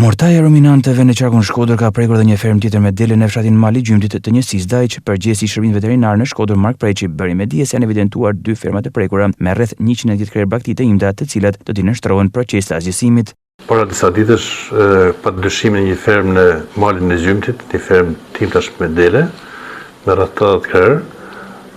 Murtaja e ruminantëve në qarkun Shkodër ka prekur edhe një fermë tjetër me dele në fshatin Mali i Gjymtit të njësisë Dajç. Përgjegjësi i shërbimit veterinar në Shkodër, Mark Preçi, bëri me dije se janë evidentuar dy ferma të prekura me rreth 110 krerë bagëti të imta, të cilat do t'i nënshtrohen procesit të asgjësimit. Para disa ditësh pat dyshim në një fermë në Malin e Gjymtit, një fermë t'imtash me dele, me rreth 80 krerë,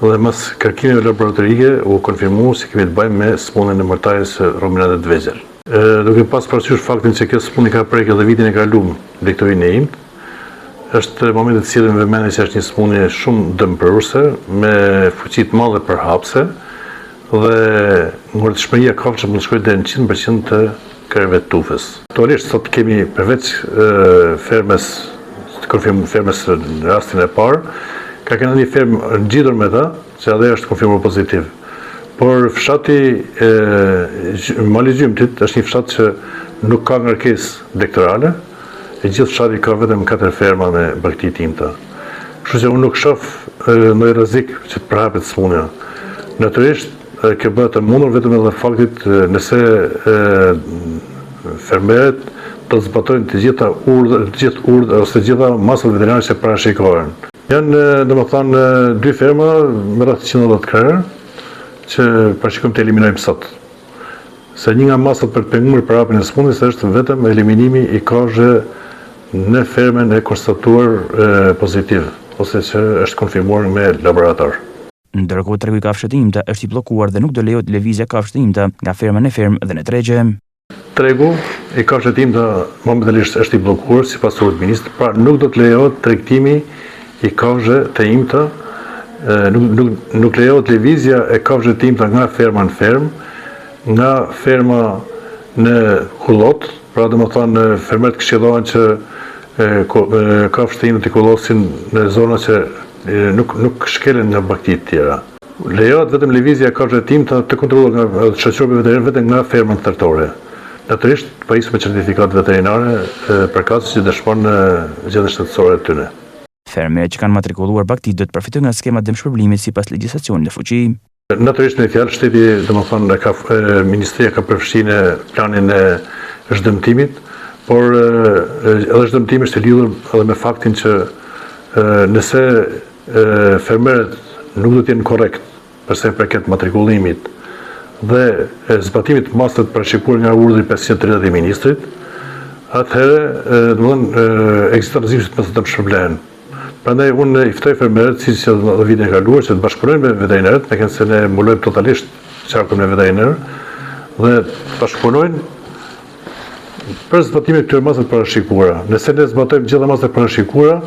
dhe mas kërkimeve laboratorike u konfirmu se kemi të bëjmë me sëmundjen e murtajës së ruminantëve të vegjël. Duke pas parasysh faktin se kjo sëmundje ka prekë edhe vitin e kalum blegtorinë e imtë, është momenti të sjellim në vëmendje se është një sëmundje shumë dëmprurëse, me fuqi të madhe përhapëse dhe ngordhshmëria e kafshëve mund të shkojë deri në 100% të krerëve të tufës. Aktualisht sot kemi përveç fermës të konfirmuar fermës në rastin e parë, ka qenë një fermë ngjitur me të, që edhe është konfirmuar pozitiv. Por fshati Mali i Gjymtit është një fshat që nuk ka ngarkesë blegtorale, e gjithë fshati ka vetëm 4 ferma me bagëti të imta. Kështu që unë nuk shoh ndonjë rrezik që të përhapet sëmundja. Natyrisht, kjo bëhet e mundur vetëm edhe faktit nëse fermerët do të zbatojnë të gjitha urdhër, të gjithë urdhër ose të gjitha masat veterinare që parashikohen. Janë, domethënë, dy ferma me rreth 110 krerë që parashikojmë të eliminojmë sot. Se një nga masat për të penguar përhapjen e sëmundjes është vetëm eliminimi i kafshëve në fermën e konstatuar pozitiv ose që është konfirmuar me laborator. Ndërkohë tregu i kafshëve të imta është i bllokuar dhe nuk do lejohet lëvizja e kafshëve të imta nga ferma në fermë dhe në tregje. Tregu i kafshëve të imta momentalisht është i bllokuar sipas urdhrit të ministrit, pra nuk do të lejohet tregtimi i kafshëve të imta, nuk nuk nuk lejohet lëvizja e kafshëve të imta nga ferma në fermë, nga ferma në kullot, pra domethënë fermerët këshillohen që kafshët e imta t'i kullosin në zona që nuk nuk shkelen nga bagëti të tjera. Lejohet vetëm lëvizja e kafshëve të imta të kontrolluar nga shoqëruar me veterinerë vetëm nga ferma në thertore. Natyrisht, të pajisur me certifikatë veterinare përkatëse që dëshmon gjendjen shëndetësore të tyre. Fermerët që kanë matrikulluar bagëtitë do të përfitojnë nga skema e dëmshpërblimit sipas legjislacionit në fuqi. Natyrisht me fjalë shteti, domethënë ka ministria ka përfshirë në planin e zhdëmtimit, por edhe zhdëmtimi është i lidhur edhe me faktin që nëse Fermerët nuk do të jenë korrekt për sa i përket matrikullimit dhe zbatimit të masave të parashikuara nga urdhri 530 i ministrit, atëherë, domethënë, ekziston rreziku që të mos dëmshpërblehen. Prandaj unë i ftoj fermerët, siç edhe vitin e kaluar, që të bashkëpunojnë me veterinerët, meqenëse ne mbulojmë totalisht qarkun me veterinerë dhe të bashkëpunojnë Për zbatimin e këtyre masave të parashikuara. Nëse ne zbatojmë të gjitha masat e parashikuara,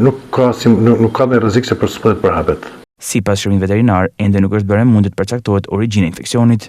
nuk ka si nuk, nuk ka ndonjë rrezik se për sëmundja të përhapet. Sipas shërbimit veterinar, ende nuk është bërë e mundur të përcaktohet origjina e infeksionit.